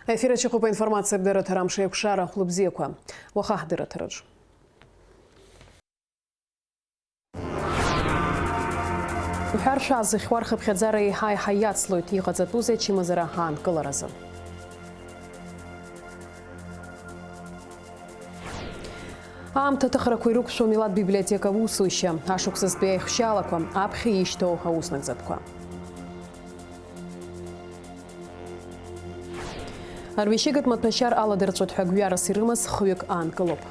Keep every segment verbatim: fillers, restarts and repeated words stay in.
Ефир аҿы иҟоуп аинформациатә дырраҭара «Амшеикәшара хәлыбзиақәа». Уаха ҳдырраҭараҿ. Уҳәаршәа, зыхьуа рхыԥхьаӡара еиҳа-еиҳа иацлоит, иҟаҵатәузеи ачымазара аанкыларазы? Аамҭа аҭыхрақәа ирықәшәо амилаҭ библиотека аусушьа, ашықәсазтәи аихшьалақәа, аԥхьа ишьҭоу ауснагӡатәқәа. Арҩашьыгатә маҭәашьар аладырҵәоит ҳәа гәҩарас ирымаз хҩык аанкылоуп.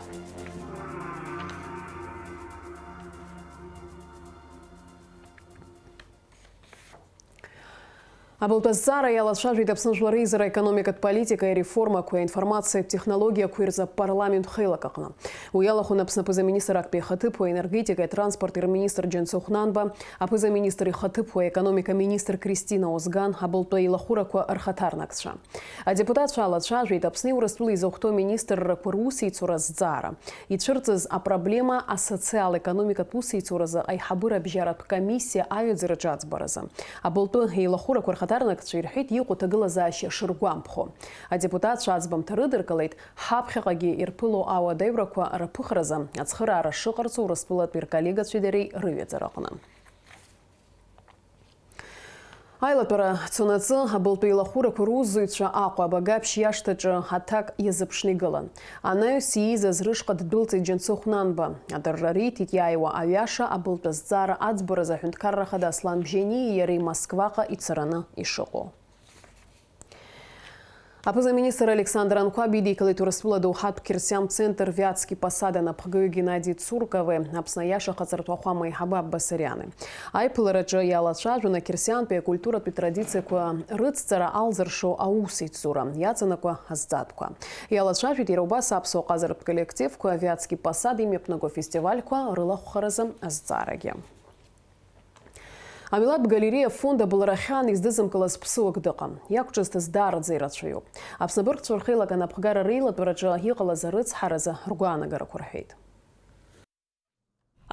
Абылтәы азҵаара иалацәажәеит Аԥсны Жәлар Реизара аекономикатә политикеи ареформақәеи аинформациатә технологиақәеи рзы апарламент хеилак аҟны. Уи иалахәын Аԥсны аԥыза-министр актәи ихаҭыԥуаҩ, аенергетикеи атранспорти рминистр Џьансыхә Нанба, аԥыза-министр ихаҭыԥуаҩ, аекономика министр Кристина Озган, абылтәы илахәырақәа рхаҭарнакцәа. Адепутатцәа алацәажәеит Аԥсни Урыстәылеи изахәҭоу аминистррақәа русеицура азҵаара, ицәырҵыз апроблема асоциал-економикатә усеицуразы аиҳабыра абжьаратә комиссиа аҩаӡараҿы аӡбаразы. Абылтәы еилахәырақәа рхаҭарнакцәа ирҳәеит иҟоу ҭагылазаашьа шыргәамԥхо. Адепутатцәа аӡбамҭа рыдыркылеит ҳаԥхьаҟагьы ирԥыло ауадаҩрақәа рыԥыхразы ацхыраара шыҟарҵо Урыстәылатәи рколлегацәеи дареи рыҩаӡараҟны. Аилатәара цонаҵы абылтәы илахәырақәа русзуҩцәа Аҟәа Абагаԥшь иашҭаҿы аҭак иазыԥшны игылан. Анаҩс ииз азы рышҟа ддәылҵит Џьансыхә Нанба. Адырра риҭеит иааиуа аҩаша абылтә азҵаара аӡбаразы аҳәынҭқарра ахада Аслан Бжьаниеи иареи Москваҟа ицараны ишыҟоу. Аԥыза-министр Александр Анқәаб идикылеит Урыстәыла доуҳатә қьырсиантә центр Вятский Посад анапхгаҩы Геннади Цуркови Аԥсны аиаша ахаҵаратә ахәама аиҳабы Абба Сариани. Аиԥылараҿы иалацәажәон ақьырсиантәи акультуратәи традициақәа рыцҵара алзыршо аусеицура, иаҵанакуа азҵаатәқәа. Иалацәажәеит иара убас аԥсуа ҟазаратә коллективқәа, Вятский Посад имҩаԥнаго афестивальқәа рылахәхаразы азҵаарагьы. Амилаҭтә галереиа афонд абылрахьан издызымкылаз ԥсыуак дыҟам. Иақәҿызҭыз даараӡа ирацәаҩуп. Аԥсны абыргцәа рхеилак анапхгара реилатәараҿы иҟалаз арыцҳаразы ргәаанагарақәа рҳәеит.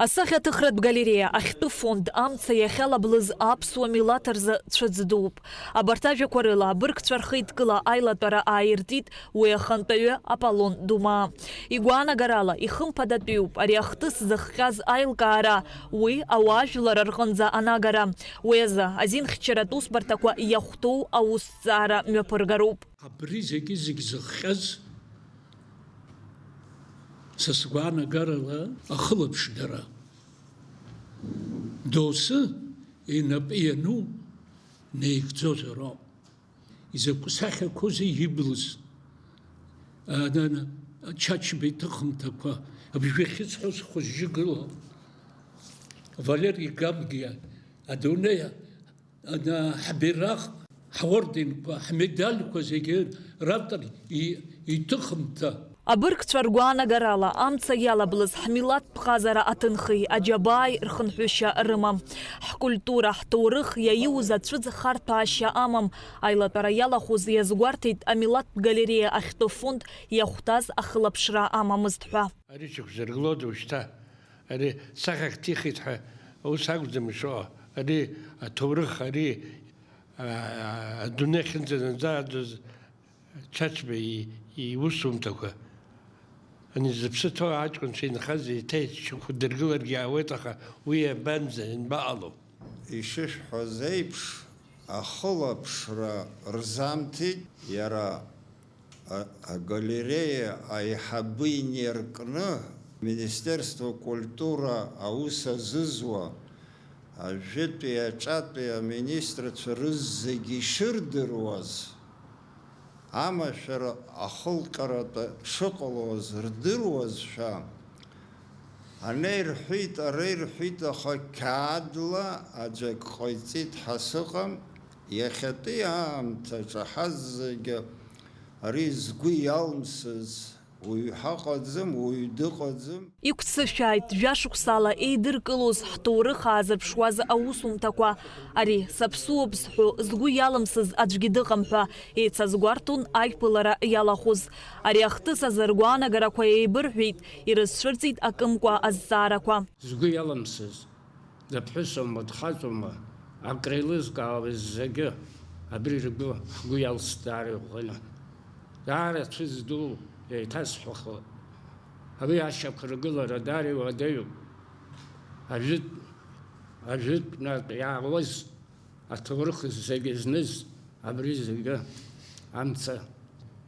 Асахьаҭыхратә галереиа ахьтәы фонд амца иахьалаблыз аԥсуа милаҭ рзы цәыӡ дууп. Абарҭ ажәақәа рыла абыргцәа рхеидкыла аилатәара ааиртит уи ахантәаҩы Аполлон Думаа. Игәаанагарала, ихымԥадатәиуп ари ахҭыс зыхҟьаз аилкаара, уи ауаажәлар рҟынӡа анагара. Уи азы азинхьчаратә усбарҭақәа иахәҭоу аусҭҵаара мҩаԥыргароуп. Абри зегьы-зегь зыхҟьаз, са сгәаанагарала, ахылаԥшгара доусы инапы иану неигӡозароуп. Изакә сахьақәоузеи иблыз? Ана-, Чачба иҭыхымҭақәа, абжәы ахьысҳәо схәыжьы гылоуп. Валери Габгиа, адунеи, ана, ҳбираҟ, ҳорденқәа, ҳмедальқәа зегьы ратәар и-, иҭыхымҭа. Абыргцәа ргәаанагарала, амца иалаблыз ҳмилаҭтә ҟазара аҭынхеи аџьабааи рхынҳәышьа рымам. Ҳкультура, ҳҭоурых иаиуз ацәыӡ харҭәаашьа амам. Аилатәара иалахәыз иазгәарҭеит амилаҭтә галереиа ахьтәы фонд иахәҭаз ахылаԥшра амамызт ҳәа. Ари шьақәзыргылода ушьҭа? Ари сахьак ҭихит ҳәа ус акәӡам ишыҟоу. Ари аҭоурых, ари, аа, адунеи ахьынӡанаӡааӡоз Чачба и-, иусумҭақәа. Ани зыԥсы ҭоу аҷкәынцәа инхаз еиҭа ишьақәдыргыларгьы ауеит, аха уи иабанӡа, ианбаҟало? Ишышәҳәаз еиԥш, ахылаԥшра рзамҭеит, иара, а, агалереиа аиҳабы инаркны, Министерство культура аус азызуа, ажәытәи аҿатәи аминистрцәа рызегьы ишырдыруаз, амашәыр ахылҟьаратәы шыҟалоз рдыруазшәа, ана ирҳәит, ара ирҳәит, аха қьаадла аӡәк ҟаиҵеит ҳәа сыҟам, иахьатәи аамҭаҿы ҳазегьы ари згәы иалмсыз уаҩ ҳаҟаӡам, уаҩ дыҟаӡам. Иқәццышәааит жәашықәсала еидыркылоз ҳҭоурых аазырԥшуаз аусумҭақәа. Ари саԥсуоуп зҳәо згәы иалымсыз аӡәгьы дыҟам ҳәа еицазгәарҭон аиԥылара иалахәыз. Ари ахҭыс азы ргәаанагарақәа еибырҳәеит, ирызцәырҵит акымкәа азҵаарақәа. Згәы иалымсыз, дыԥҳәысума, дхаҵоума, акреилызкаауаз зегьы абри ргәы, ҳгәы иалсит даара иӷәӷәаны. Даара цәыӡ ду еиҭасҳәахо, ари ашьақәыргылара даара иуадаҩуп. Ажәытә, ажәытә наҟ иаауаз аҭоурых зегьы зныз абри зегьы амца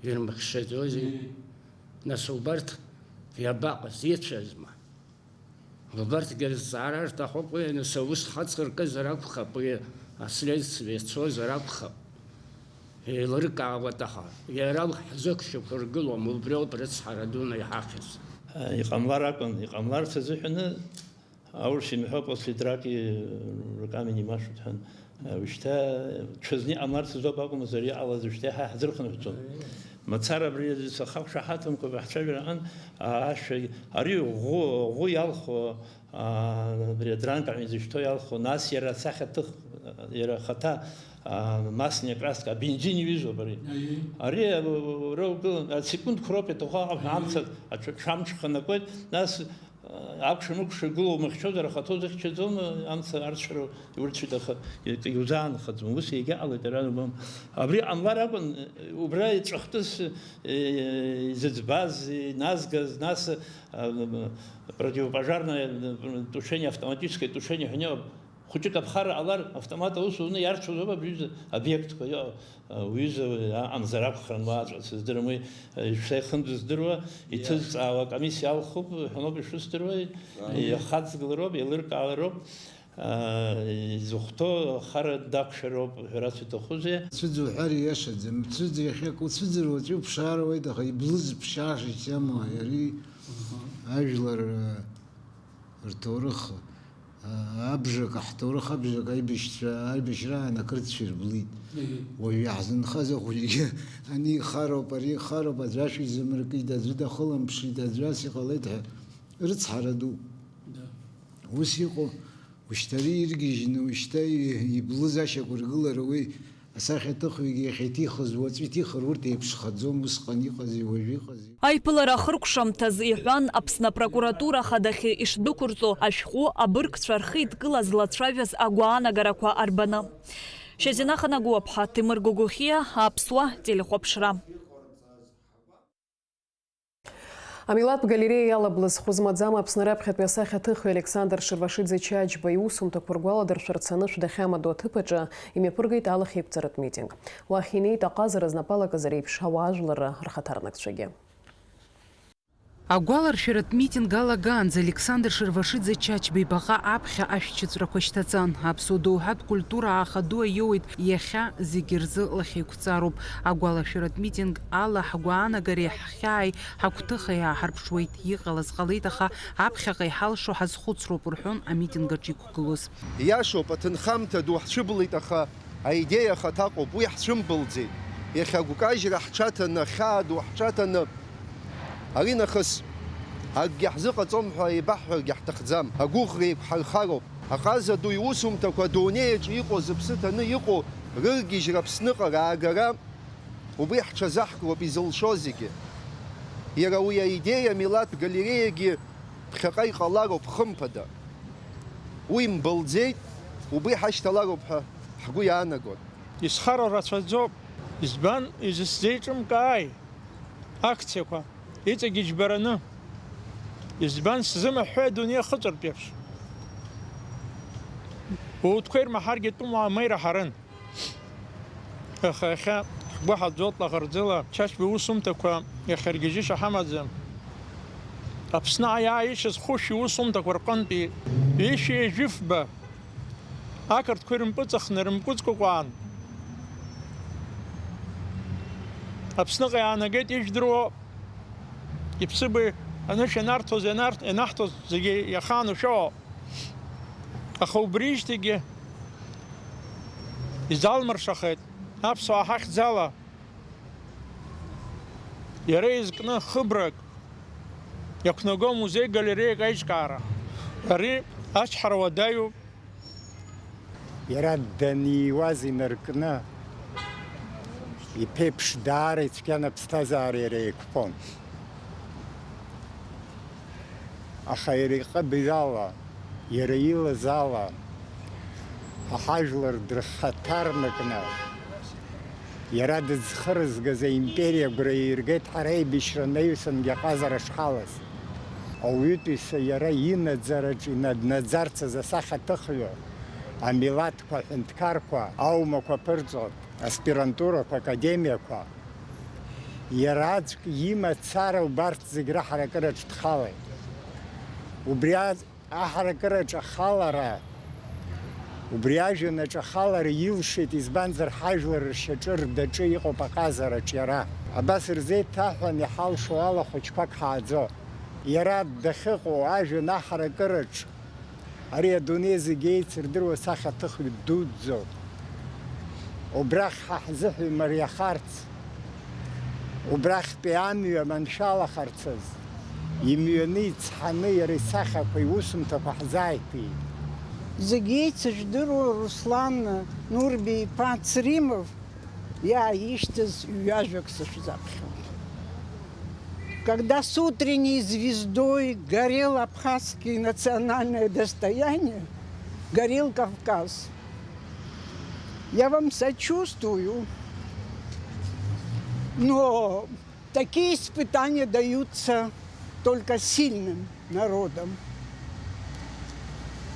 ирмыхьчаӡози? Нас убарҭ иабаҟаз, ицәазма? Убарҭгьы рызҵаара рҭахуп, уи аныс аус хацыркызар акәхап, уи аследствие цозар акәхап, еилыркаауа ҭаха. Иара ҳзықәшьақәыргылом, убриоуп рыцҳара дуны иҳахьыз. Иҟамлар акәын, иҟамларц азыҳәаны аурыс имҳәо после драки руками не машут ҳәа. Ушьҭа ҽазны иҟамларц азоуп акәымзар, иҟалаз ушьҭа иаҳа иаҳзырхынҳәӡом. Мацара абри азы сахақәшаҳаҭымкәа ҳцәажәара аҟан, а, ашәа, ари ӷәы, ӷәы иалху, а, абри адранка ҳәа изышьҭоу иалху, нас иара асахьаҭых, иара ахаҭа, а, масни акраска, абензин иҩызоуп ари. Аиеи. Ари, а, уара угылан, асекундқәа роуп иаҭаху, аиеи, амца аҽа-, ҽамҽханакуеит, нас Акәша-мыкәша игылоу мыхьчозар, ахаҭа узыхьчаӡом, амца арцәара иурцәеит, аха иузаанхаӡом. Ус иагьаҟалеит, ара убом. Абри ҟамлар акәын, убра иҵәахтәыс, э, изыӡбаз, иназгаз, нас, а, противопожарное тушение, автоматическое тушение ҳәа иҟоуп. Хәыҷык аԥхара ҟалар, автомат аус уны иарцәоузоуп абри аҩыза обиектқәа, иҟоу, уҩыза аҟамзар акәхарын, уаҵәҟьа сыздырам, уи, шәа ихындыз здыруа, иҭызҵаауа акомиссиа алхуп, ҳәаноуп ишыздыруа, иахаҵгылароуп, еилыркаалароуп, изыхәҭоу ахара дақәшәароуп ҳәа рацәа иҭахузеи? Цәыӡ уҳәар ииашаӡам, цәыӡ иахьак уцәыӡыр уаҵәы уԥшаар ауеит, аха иблыз ԥшьаашьас иамоу ари ажәлар рҭоурых, а, абжак, ҳҭоурых абжак аибашьцәа, аибашьраан ақырҭцәа ирблит. Мгм. Уажә иаҳзынхаз ахәыҷгьы ани ихароуп, ари ихароуп, аӡәы ашә изамыркит, аӡәы дахыламԥшит, аӡәы ас иҟалеит ҳәа рыцҳара ду. Да. Ус иҟоу, ушьҭа ари иргьежьны, ушьҭа и-, иблыз ашьақәыргылара уи Асахьаҭыхҩгьы иахьа иҭихыз уаҵәы иҭихыр урҭ еиԥшхаӡом, усҟан иҟази уажәы иҟази. Аиԥылара ахыркәшамҭаз, иҳәан Аԥсны апрокуратура ахадахьы ишдәықәырҵо ашәҟәы абыргцәа рхы идкылаз злацәажәаз агәаанагарақәа арбаны. Шьазина Ханагәаԥҳа, Ҭемыр Гогохиа, Аԥсуа телехәаԥшра. Амилаҭтә галереиа иалаблыз хәы змаӡам Аԥсны раԥхьатәи асахьаҭыхҩы Александр Шервашиӡе Чачба иусумҭақәа ргәаладыршәарц анышә дахьамадоу аҭыԥ аҿы имҩаԥыргеит алахьеиқәҵаратә митинг. Уахь инеит аҟазара знапалакыз реиԥш ауаажәларра рхаҭарнакцәагьы. Агәаларшәаратә митинг алагаанӡа Александр Шервашиӡе Чачба ибаҟа аԥхьа ашәҭшьыҵәрақәа шьҭаҵан. Аԥсуа доуҳатә культура ааха ду аиоуеит, иахьа зегьы рзы лахьеиқәҵароуп. Агәалашәаратә митинг ала ҳгәаанагареи ҳхьааи ҳагәҭыхеи ааҳарԥшуеит, иҟалаз ҟалеит, аха аԥхьаҟа иҳалшо ҳазхәыцроуп, рҳәон амитинг аҿы иқәгылоз. Иашоуп, аҭынхамҭа ду ҳцәыбылит, аха аидеиа ахаҭа ыҟоуп, уи ҳцәымбылӡеит. Иахьа агәкажьра ҳҽаҭаны, ахьаа ду ҳҽаҭаны, ари нахыс акгьы ҳзыҟаҵом ҳәа еибаҳҳәаргьы ҳҭахӡам. Агәыӷра еиқәҳархароуп. Аҟаза ду иусумҭақәа адунеи аҿы иҟоу, зыԥсы ҭаны иҟоу рыргьежьра Аԥсныҟа раагара, убри ҳҽазаҳкроуп изылшо зегьы. Иара уи аидеиа амилаҭтә галереиагьы ԥхьаҟа иҟалароуп, хымԥада. Уи мбылӡеит, убри ҳашьҭалароуп ҳәа ҳгәы иаанагон. Исхароу рацәаӡоуп. Избан, изысзеиҿымкааи акциақәа, иҵегь иџьбараны? Избан, сзымҳәҳәеи адунеи ахыҵәартә еиԥш? Уутәқәа ирмаҳаргьы тәымуаа ма ираҳарын. Аха иахьа ҳгәы ҳаӡоит лаӷырӡыла Чачба иусумҭақәа иахьаргьежьышьа ҳамаӡам. Аԥсны аиааишьаз хәышә иусумҭақәа рҟынтәи ҩышәи жәыфба ақырҭқәа ирымпыҵахны, рымпыҵкәакәаан Аԥсныҟа иаанагеит, ижәдыруоу иԥсыбаҩ анышә ианарҭоз, ианарҭ-, ианаҳҭоз зегьы иахаан ушәоуп. Аха убриижьҭеигьы изалмыршахеит аԥсуаа ҳахьӡала. Иара изкны хыбрак иақәнаго музеи-галереиак аиҿкаара. Ари ачҳара уадаҩуп. Иара даниуаз инаркны, иԥеиԥш даара ицәгьан аԥсҭазаара иара еиқәԥон. Аха иара иҟыбаҩ ала, иара илаз ала, ҳа ҳажәлар дрыхаҭарнакны, Иара дызхырызгаз аимпериа агәра ииргеит ҳара еибашьра наҩсангьы аҟазара шҳалаз. Ауаҩытәыҩса иара инаӡараҿ инаднаӡарц азы асахьаҭыхҩы, амилаҭқәа, аҳәынҭқарқәа, аумақәа ԥырҵәо, аспирантурақәа, академиақәа, иара аӡәк имацара убарҭ зегь раҳаракыраҿ дхалеит. Убри а-, аҳаракыраҿ ахалара, убри ажәҩанаҿ ахалара илшеит, избанзар, ҳажәлар ршьаҿы, рдаҿы иҟоуп аҟазараҿ иара. Абас рзеиҭаҳәан иҳалшо ала хәыҷқәак ҳааӡо. Иара дахьыҟоу ажәҩан аҳаракыраҿ Ари адунеи зегьы еицырдыруа сахьаҭыхҩы дуӡӡоуп. Убрахь ҳа ҳзыҳәа имариахарц, убрахьтәи амҩа маншәалахарц азы, имҩаны, ицҳаны иара исахьақәа, иусумҭақәа ҳзааиҭеит. Зегьы еицыжәдыруа Руслан Нурби-иԥа Цримов иааишьҭыз ҩажәак сышәзаԥхьоит. Когда с утренней звездой горел абхазский национальное достояние, горел Кавказ. Я вам сочувствую, но такие испытания даются только сильным народам.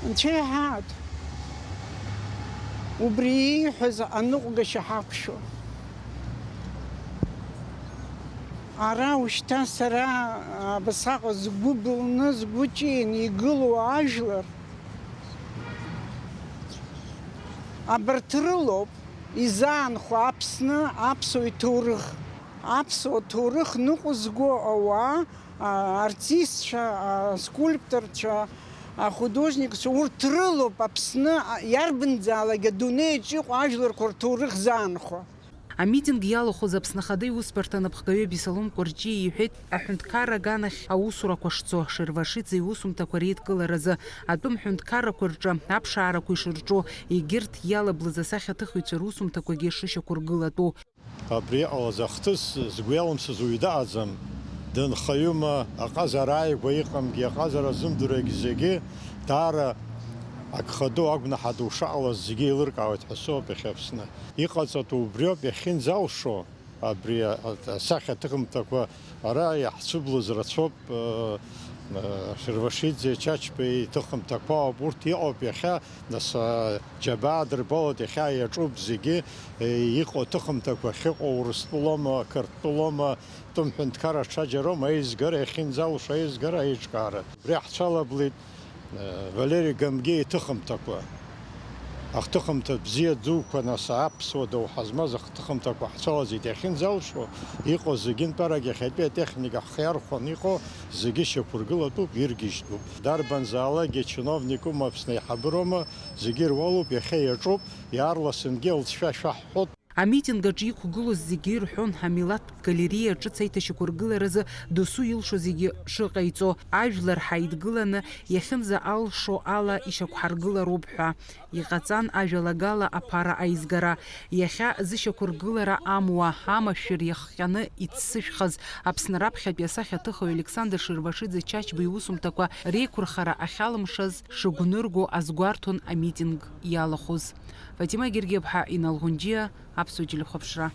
Анцәа иҳәаат, убри ииҳәаз аныҟәгашьа ҳақәшәо. Ара ушьҭа сара абасаҟа згәы былны, згәы ҿианы игылоу ажәлар, абарҭ рылоуп изаанхо Аԥсны аԥсуа иҭоурых. Аԥсуа ҭоурых ныҟәызго ауаа, а, артистцәа, а, скульпторцәа, ахудожникцәа, урҭ рылоуп Аԥсны, а, иарбанзаалак адунеиаҿ иҟоу ажәларқәа рҭоурых заанхо. Амитинг иалахәыз Аԥсны Ахада иусбарҭа анапхгаҩы Бесалом Кәарҷиа иҳәеит, аҳәынҭқарра аганахь аусурақәа шцо, Шервашиӡе иусумҭақәа реидкыларазы, атәым ҳәынҭқаррақәа рҿы аԥшаарақәа ишырҿу, егьырҭ иалаблыз асахьаҭыхыҩцәа русумҭақәагьы шышьақәыргылатәу. Абри иҟалаз ахҭыс згәы иалымсыз уаҩ дыҟаӡам. Дынхаҩума, аҟазара ааигәа иҟамгьы, аҟазара зымдыруагь зегьы даара агха ду, агәнаҳа ду шаҟалаз зегьы еилыркаауеит ҳәа соуп иахьа Аԥсны. Иҟаҵатәу убриоуп, иахьынӡалшо абри асахьа ҭыхымҭақәа ара иаҳцәыблыз рацәоуп. Шервашиӡе, Чачба иҭыхымҭақәа ауп, урҭ иҟоуп иахьа, нас, џьабаа дырбалоит, иахьа иаҿуп зегьы, иҟоу аҭыхымҭақәа ахьыҟоу Урыстәылоума, Қырҭтәылоума, тәым ҳәынҭқарра ҽаџьароума, аизгара иахьынӡалшо, аизгара аиҿкаара. Убри ҳцәалаблит Валери Гамгиа иҭыхымҭақәа. Ахҭыхымҭа бзиа дуқәа, нас, аԥсуа доуҳа змаз ахҭыхымҭақәа ҳцәалаӡеит иахьынӡалшо, иҟоу зегьы нтәарак иахьатәи атехника ҳхы иархәаны иҟоу зегьы шьақәыргылатәуп, иргьежьтәуп. Дарбанзаалакгьы чиновникума, Аԥсны аиҳабыроума, зегьы руалуп, иахьа иаҿуп, иаарласынгьы алҵшәа шәаҳҳәоит. Амитинг аҿы иқәгылоз зегьы ирҳәон, амилаҭтә галериа ҿыц аиҭашьақәыргыларазы досу илшо зегьы шыҟаиҵо, ажәлар ҳаидгыланы иахьынӡа алшо ала ишьақәҳаргылароуп ҳәа. Иҟаҵан ажәалагала аԥара аизгара. Иахьа зышьақәыргылара амуа, амашәыр иахҟьаны иццышәхаз Аԥсны раԥхьатәи асахьаҭыхҩы Александр Шервашиӡе Чачба иусумҭақәа реиқәырхара ахьалымшаз шыгәнырго азгәарҭон амитинг иалахәыз. Фатима Гергиаԥҳа, Инал Ӷәынџьиа, Аԥсуа телехәаԥшра.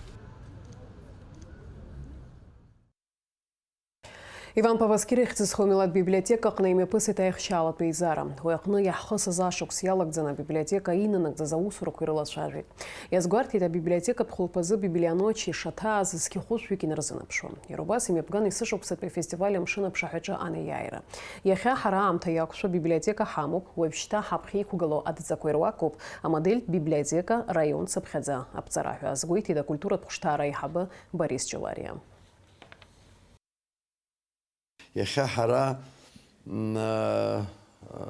Иван Ԥаваскир ихьӡызхуа амилаҭ библиотека аҟны имҩаԥысит аихшьаалатә еизара. Уи аҟны иаҳхысыз ашықәс иалагӡаны абиблиотека инанагӡаз аусурақәа ирылацәажәеит. Иазгәарҭеит, абиблиотекатә хәылԥазы Библионочи шаҭааз зқьы хәышәҩык инарзынаԥшуан. Иара убас имҩаԥган есышықәсатәи афестиваль Амшын аԥшаҳәаҿы анеиааира. Иахьа ҳара аамҭа иақәшәо абиблиотека ҳамоуп, уажәшьҭа ҳаԥхьа иқәгылоу адҵақәа ируакуп, амодельтә библиотека раион цыԥхьаӡа аԥҵара ҳәа азгәеиҭеит акультуратә хәышҭаара аиҳабы Борис Ҷолариа. Иахьа ҳара, м, а,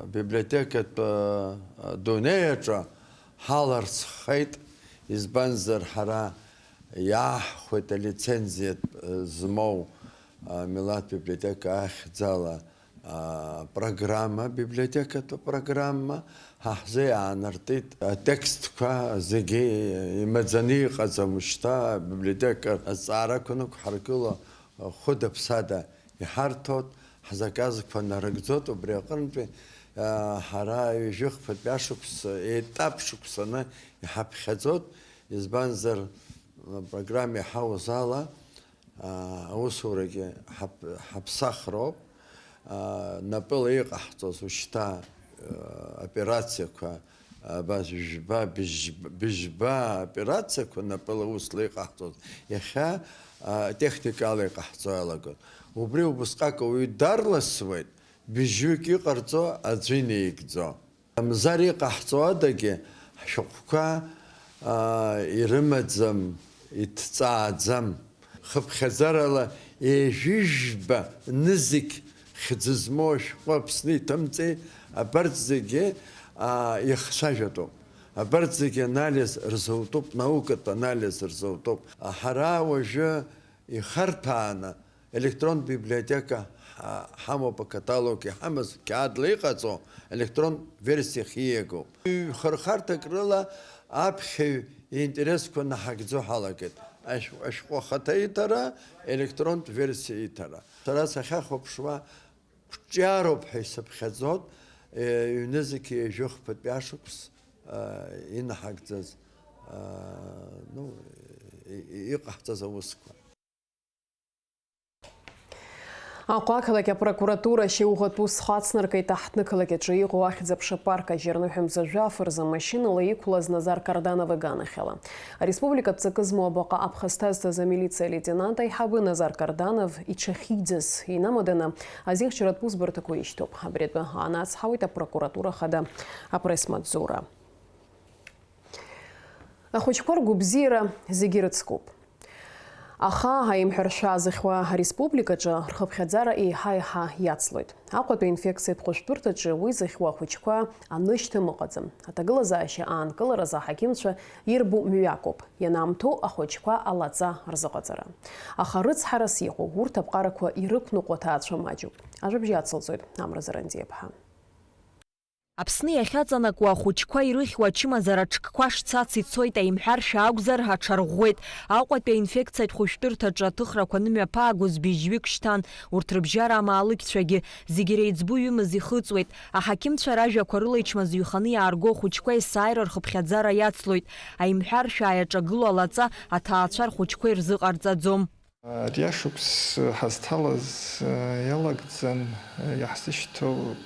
библиотекатә, а, дунеи аҿы ҳаларцхеит, избанзар, ҳара иааҳхәеит алицензиатә, а, змоу, а, милаҭ библиотека ахьӡала, а, программа, библиотекатә программа, ҳа ҳзы иаанартит атекстқәа зегьы имаӡаны иҟаӡам шьҭа, абиблиотека азҵаарақәа нықәҳаргыло, хәыда-ԥсада иҳарҭоит, ҳзаказқәа нарыгӡоит, убри аҟынтәи, а, ҳара ҩажәи хԥатәи ашықәс, етап шықәсаны иҳаԥхьаӡоит, избанзар, Апрограмма иҳауз ала, аа, аусурагьы ҳаԥ-, ҳаԥсахроуп. Аа, напыла иҟаҳҵоз ушьҭа, аа, операциақәа, абас жәба, быжь-, быжьба операциақәа напыла усла иҟаҳҵоз, иахьа, аа, техникала иҟаҳҵо иалагоит. Убри убысҟак ауаҩы дарласуеит, быжьҩык иҟарҵо аӡәы инаигӡо. Мзар иҟаҳҵо адагьы, ҳшәҟәқәа, аа, ирымаӡам, иҭҵааӡам. Хыԥхьаӡарала ҩажәижәба нызқь хьӡы змоу ашәҟәы Аԥсны иҭамҵеи, абарҭ зегьы, аа, ихцәажәатәуп. Абарҭ зегьы анализ рзутәуп, наукатә анализ рзутәуп. Ҳара уажәы ихарҭәааны, Електронтә библиотека ҳа-, ҳамоуп, акаталог иҳамаз, қьаадла иҟаҵоу, електронтә версиа хиагоуп. Ҩ-хырхарҭак рыла аԥхьаҩ иинтересқәа наҳагӡо ҳалагеит. Ашә-, ашәҟәы ахаҭа иҭара, електронтә версиа иҭара. Сара сахьахәаԥшуа, қәҿиароуп ҳәа исыԥхьаӡоит, е, ҩнызқьи ҩажәи хԥатәи ашықәс, а, инаҳагӡаз, а, ну, и-, и-, иҟаҳҵаз аусқәа. Аҟәа ақалақь апрокуратура ашьауӷатә усқәа ацнаргеит аҳҭнықалақь аҿы иҟоу Ахьӡ-аԥша апарк ажьырныҳәа мза жәаф рзы машьынала иқәлаз Назар Карданов иганахьала. Ареспубликатә ҵакы змоу абаҟа аԥхасҭа зҭаз амилициа алеитенант аиҳабы Назар Карданов иҽахьиӡаз инамаданы азихьчаратә усбарҭақәа ишьҭоуп. Абри атәы аанацҳауеит апрокуратура хада апресс-маҵзура. Ахәыҷқәа ргәабзиара зегьы ирыцкуп. Аха аимҳәаршәа зыхьуа ареспубликаҿы рхыԥхьаӡара еиҳа-еиҳа иацлоит. Аҟәатәи аинфекциатә хәышәтәырҭаҿы уи зыхьуа ахәыҷқәа анышьҭам ыҟаӡам. Аҭагылазаашьа аанкыларазы аҳақьымцәа ирбо мҩакоуп. Ианаамҭоу ахәыҷқәа алаҵа рзыҟаҵара. Аха рыцҳарас иҟоу урҭ аԥҟарақәа ирықәныҟәо аҭаацәа маҷуп. Ажәабжь ацылҵоит Амра Зарандиаԥҳа. Аԥсны иахьаҵанакуа ахәыҷқәа ирыхьуа ачымазара ҽкқәа шцац ицоит, аимҳәаршәа акәзар, аҽарӷәӷәеит. Аҟәатәи аинфекциатә хәышәтәырҭаҿы аҭыхрақәа анымҩаԥаагоз быжьҩык шьҭан, урҭ рыбжьара амаалықьцәагьы, зегьы реиҵбу ҩымыз ихыҵуеит. Аҳақьымцәа ражәақәа рыла ичмазаҩханы иаарго ахәыҷқәа есааира рхыԥхьаӡара иацлоит. Аимҳәаршәа иаҿагыло алаҵа аҭаацәа рхәыҷқәа ирзыҟарҵаӡом. Ари ашықәс ҳазҭалаз иалагӡан иаҳзышьҭоуп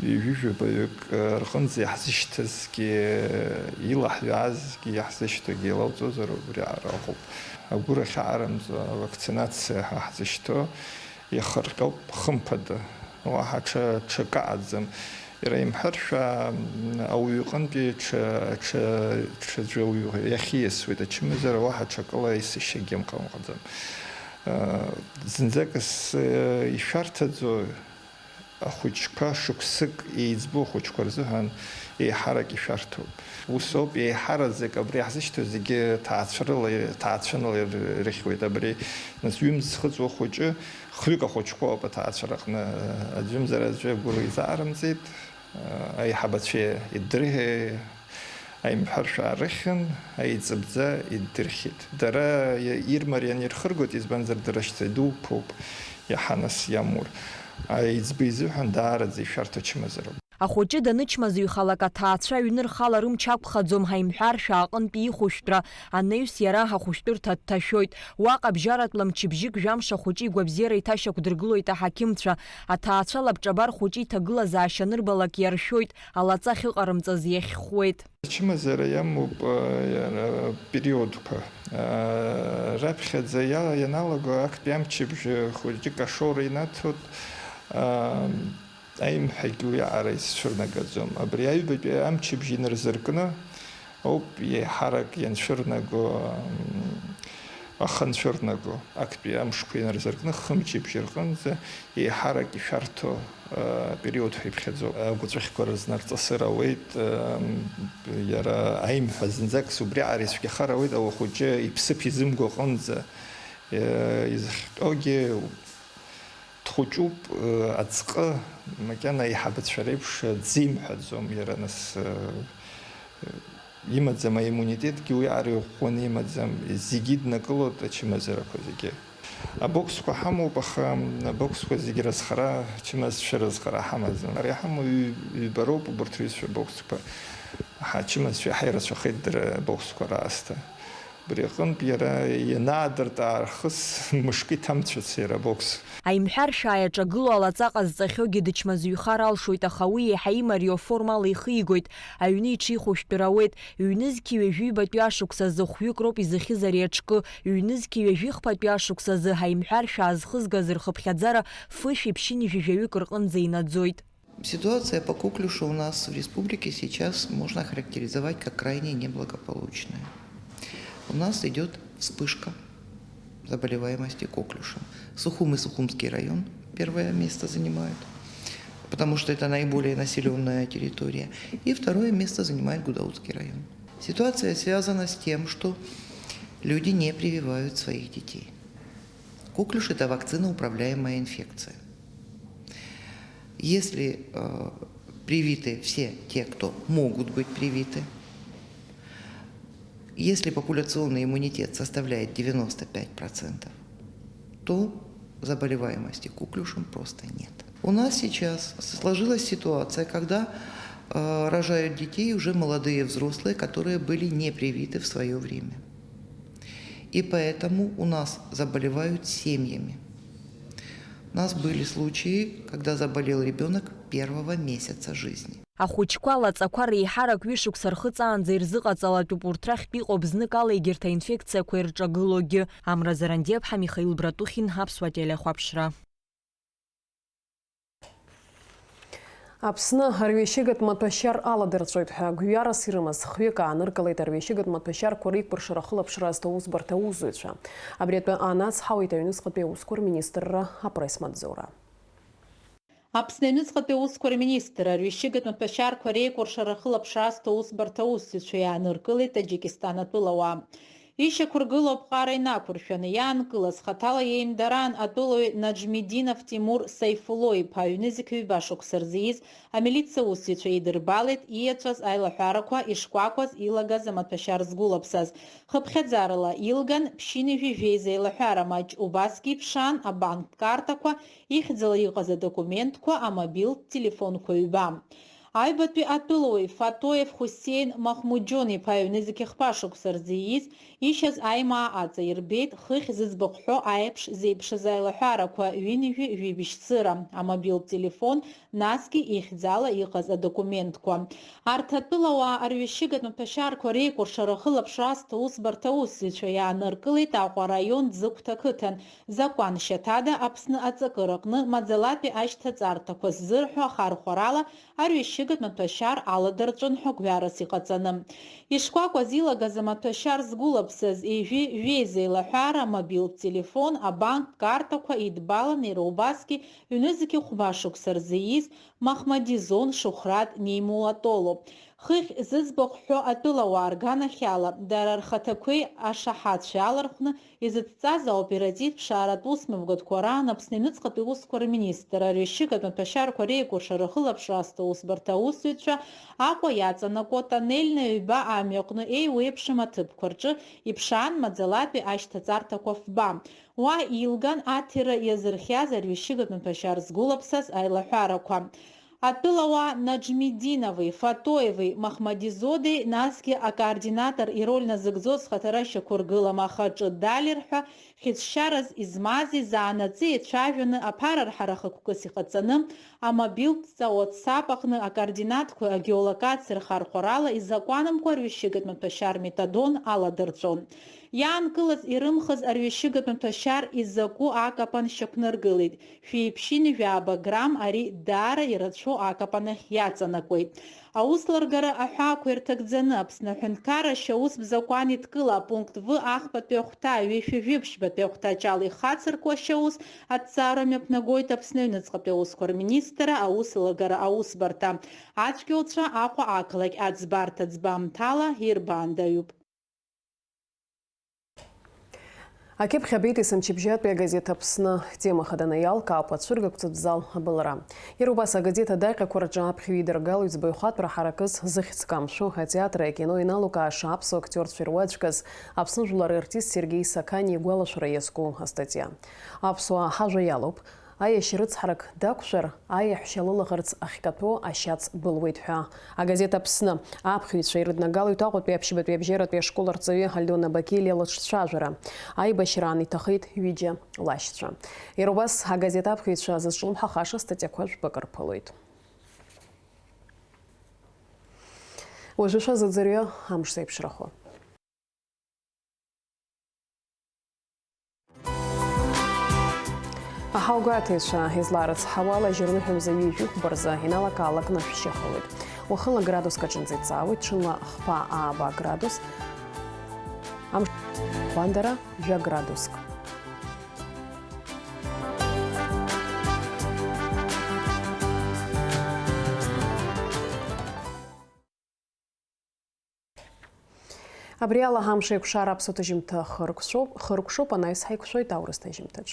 ҩажәижәабаҩык рҟынӡа иаҳзышьҭазгьы, илаҳҩаазгьы иаҳзышьҭоугьы еилауҵозар убри аҟара ыҟоуп. Агәыр ахьаҟарымҵо авакцинациа ҳәа ҳзышьҭоу иахырҟьоуп, хымԥада, уаҳа ҽа, ҽакы аӡам. Иара имҳәаршәа, ауаҩы иҟынтәи ҽа, ҽа, ҽаӡәы ауаҩы иахьиасуеит, ачымазара уаҳа ҽакыла исышьагьы ыҟаӡам. Зынӡак ес-, ишәарҭаӡо ахәыҷқәа, шықәсык еиҵбу ахәыҷқәа рзыҳәан еиҳарак ишәарҭоуп. Ус ауп, еиҳараӡак абри иаҳзышьҭоу зегьы ҭаацәарыла, ҭаацәанала ирыхьуеит. Абри, нас, ҩымз зхыҵуа хәыҷы хҩык ахәыҷқәоуп аҭаацәараҟны, аӡәымзар аӡәы агәыла изаарымҵеит, аиҳабацәа идырҳәа-, аимҳәаршәа аарыхьын, аиҵыбӡа иддырхьеит. Дара ирмарианы ирхыргоит, избанзар, дара шьҭа идуқәоуп иаҳа нас иамур. Аиҵбы изыҳәан даараӡа ишәарҭоу ачымазароуп. Ахәыҷы данычмазаҩхалак аҭаацәа аҩны рхала рымч ақәхаӡом, ҳаимҳәаршәа аҟынтәи ихәышәтәра анаҩс иара ахәышәтәырҭа дҭашәоит. Уаҟа бжьаратәла мчыбжьык жәамш ахәыҷы игәабзиара иҭашьақәдыргылоит аҳақьымцәа. Аҭаацәа лабҿабар хәыҷы иҭагылазаашьа анырбалак иаршәоит, алаҵа ахьыҟарымҵаз иахьхәуеит. Ачымазара иамоуп, э, иара периодқәа. Э, раԥхьаӡа иа-, ианалаго актәи амчыбжь хәыҷык ашоура инаҭоит, э, аимҳәагь уиаҟара исцәырнагаӡом. Абри аҩбатәи амчыбжь инарзыркны ауп еиҳарак ианцәырнаго, м, ахы анцәырнаго. Актәи амшқәа инарзыркны хымчыбжь рҟынӡа еиҳарак ишәарҭоу, э, период ҳәа иԥхьаӡоуп. Агәыҵәыхьқәа рызнарҵысыр ауеит, э, м, иара аимҳәа зынӡакс убриаҟара ицәгьахар ауеит, ауахәыҷы иԥсыԥ изымго аҟынӡа, э, изыхҟьогьы Дхәыҷуп, э, аӡҟы макьана аиҳабацәа реиԥш, э, дзимҳәаӡом иара, нас, э, э, имаӡам аиммунитетгьы, уи аара иӷәӷәаны имаӡам, зегьы иднакылоит ачымазарақәа зегьы. Абоксқәа ҳамоуп, аха абоксқәа зегьы рызхара, ачымазцәа рызхара ҳамаӡам. Ара иҳамоу ҩ-, ҩба роуп убарҭ рҩызцәа абоксқәа. Ҳа-, ачымазцәа иаҳа ирацәахеит дара абоксқәа раасҭа. Убри аҟынтә иара ианаадырт аахыс мышкы иҭамцәац иара абокс. Аимҳәаршәаа иаҿагылоу алаҵа ҟазҵахьоугьы дычмазаҩхар алшоит, аха уи еиҳа имариоу формала ихигоит. Аҩны иҽихәышәтәыр ауеит. Ҩнызқьи ҩажәи ҩбатәи ашықәсазы хәҩык роуп изыхьыз ари аҽкы. Ҩнызқьи ҩажәи хԥатәи ашықәсазы аимҳәаршәаа зхызгаз рхыԥхьаӡара фышәи ԥшьынҩажәи жәаҩык рҟынӡа инаӡоит. Ситуация по коклюшу у нас в республике сейчас можно охарактеризовать как крайне неблагополучная. У нас идет вспышка заболеваемости коклюшем. Сухум и Сухумский район первое место занимают, потому что это наиболее населенная территория. И второе место занимает Гудаутский район. Ситуация связана с тем, что люди не прививают своих детей. Коклюш – это вакциноуправляемая инфекция. Если э, привиты все те, кто могут быть привиты, если популяционный иммунитет составляет девяносто пять процентов, то заболеваемости коклюшем просто нет. У нас сейчас сложилась ситуация, когда э, рожают детей уже молодые взрослые, которые были не привиты в свое время. И поэтому у нас заболевают семьями. У нас были случаи, когда заболел ребенок первого месяца жизни. Ахәыҷқәа алаҵақәа реиҳарак ҩышықәса рхыҵаанӡа ирзыҟаҵалатәуп, урҭ рахьтә иҟоуп зныкала егьырҭ аинфекциақәа ирҿагылогьы. Амра Зарандиаԥҳа, Михаил Братухин, Аԥсуа телехәаԥшра. Аԥсны арҩашьыгатә маҭәашьар аладырҵәоит ҳәа гәҩарас ирымаз хҩык ааныркылеит арҩашьыгатә маҭәашьарқәа реикәыршара ахылаԥшра азҭо усбарҭа аусзуҩцәа. Абри атәы аанацҳауеит аҩныҵҟатәи аусқәа рминистрра апресс-маҵзура. Аԥсны аҩныҵҟатәи аусқәа рминистр арҩашьыгатә маҭәашьарқәа реикәыршара ахылаԥшра азҭо усбарҭа аусзуҩцәа иааныркылеит Таџьикистан атәылауаа. Ишьақәыргылоу аԥҟара инақәыршәаны иаанкылаз хаҭала иеимдараан атәылаҩ Наџмидинов Тимур Саифулло-иԥа аҩны зқьҩба шықәса рзы ииз амилициа усзуҩцәа идырбалеит ииаҵәаз аилаҳәарақәа ишкәакәаз илагаз амаҭәашьар згәылаԥсаз. Хыԥхьаӡарала илган ԥшьынҩажәи жәеиза еилаҳәара маҷ, убасгьы иԥшаан абанктә карҭақәа, ихьӡала иҟаз адокументқәа, амобилтә телефонқәа ҩба. Аҩбатәи атәылауаҩ Фатоев Хусеин Махмуџьон-иԥа аҩны зқьы хԥа шықәса рзы ииз, ишьаз аимаа аҵаирбеит, хыхь зыӡбахә ҳәо аиԥш зеиԥшыз аилаҳәарақәа, ҩынҩажәи жәибжь цыра, амобилтә телефон, насгьы ихьӡала иҟаз адокументқәа. Арҭ атәылауаа арҩашьыгатә маҭәашьарқәа реикәыршара ахылаԥшра азҭо усбарҭа аусзуҩцәа иааныркылеит Аҟәа араион Ӡыгәҭа ақыҭан, закәан шьаҭада Аԥсны аҵакыраҟны маӡалатәи ашьҭаҵарҭақәа ззырҳәо ахархәарала арҩашьыгатә маҭәашьар аладырҵәон ҳәа гәҩарас иҟаҵаны. Ишкәакәаз илагаз амаҭәашьар згәылаԥсаз ижәи жәеиза еилаҳәара, мобилтә телефон, абанктә картақәа идбалан иара убасгьы ҩнызқьы хәба шықәса рзы ииз Махмадизон Шухрат Неимулатоло. Хыхь зыӡбахә ҳәо атәылауаа рганахьала, дара рхаҭақәеи ашаҳаҭцәеи алархәны изыдҵаз аоперативтә ԥшааратә усмҩаԥгатәқәа раан Аԥсны аҩныҵҟатәи усқәа рминистр, арҩашьыгатә маҭәашьарқәа реикәыршара ахылаԥшра азҭо усбарҭа аусзуҩцәа Аҟәа иаҵанакуа Тоннельна ҩба амҩаҟны еиуеиԥшым аҭыԥқәа рҿы иԥшаан маӡалатәи ашьҭаҵарҭақәа фба. Уа илган аҭира иазырхиаз арҩашьыгатә маҭәашьар згәылаԥсаз аилаҳәарақәа. Атәылауаа Наџмидинови, Фатоеви, Махмадизодеи, насгьы акоординатор ироль назыгӡоз хаҭара шьақәыргылам, аха аҿы далир ҳәа хьыӡшьарас измази заанаҵы еицәажәаны аԥара рҳара хықәкыс иҟаҵаны, амобилтә ҵа WhatsApp аҟны акоординатқәа агеолокациа рхархәарала изакәанымкәа арҩашьыгатә маҭәашьар метадон аладырҵәон. Иаанкылаз ирымхыз арҩашьыгатә маҭәашьар изакәу акапан шьақәнаргылеит. Шәи ԥшьынҩажәи жәаба грамм ари даара ирацәоу акапанахь иаҵанакуеит. Аусеилыргара аҳәаақәа ирҭагӡаны Аԥсны аҳәынҭқарра ашьаус закәан идкыла апункт В ахԥатәи ахәҭа, ҩышәи жәиԥшьбатәи ахәҭаҷ ала ихацыркуа ашьаус аҭҵаара мҩаԥнагоит Аԥсны аҩныҵҟатәи аусқәа рминистрра аусеилыргара аусбарҭа. Ацәгьауцәа Аҟәа ақалақь аӡбарҭа ӡбамҭала ирбаандаҩуп. Акьыԥхь абеит есымчыбжьатәи агазеҭ Аԥсны. Ҳтема хаданы иалкаауп ацәыргақәҵатә зал абылра. Иара убас агазеҭ адаҟьақәа рҿы аԥхьаҩ идыргало иӡбаҩхатәра ҳаракыз зыхьӡ камшәо атеатри акинои иналукааша аԥсуа актиорцәа ируаӡәкыз Аԥсны жәлар рартист Сергеи Сақаниа игәалашәара иазку астатиа. Аԥсуаа ҳажәа иалоуп. Аиашьа рыцҳарак дақәшәар, аиаҳәшьа лылаӷырӡ ахькаҭәо ашьац былуеит ҳәа. Агазеҭ Аԥсны аԥхьаҩцәа ирыднагалоит Аҟәатәи аԥшьбатәи абжьаратәи ашкол арҵаҩы Альдона Бақьелиа лыҿцәажәара. Аибашьраан иҭахеит ҩыџьа лашьцәа. Иара убас агазеҭ аԥхьаҩцәа зызҿлымҳахаша статиақәа жәпакы рԥылоит. Уажәы шәазыӡырҩы амш зеиԥшрахо. Аҳауа гәаҭеицәа изларыцҳауа ала, жьырныҳәа мза ҩажәи хәба рзы иналакаалакны ашәшьы ахылоит. Уахынла градуск аҿынӡа иҵаауеит, ҽынла хԥа ааба градус, амш-, Ҟәандара жәа градуск. Абри ала ҳамш еиқәшара аԥсуа ҭыжьымҭа хыркәшоуп, хыркәшоуп, анаҩс ҳаиқәшәоит аурыс ҭыжьымҭаҿ.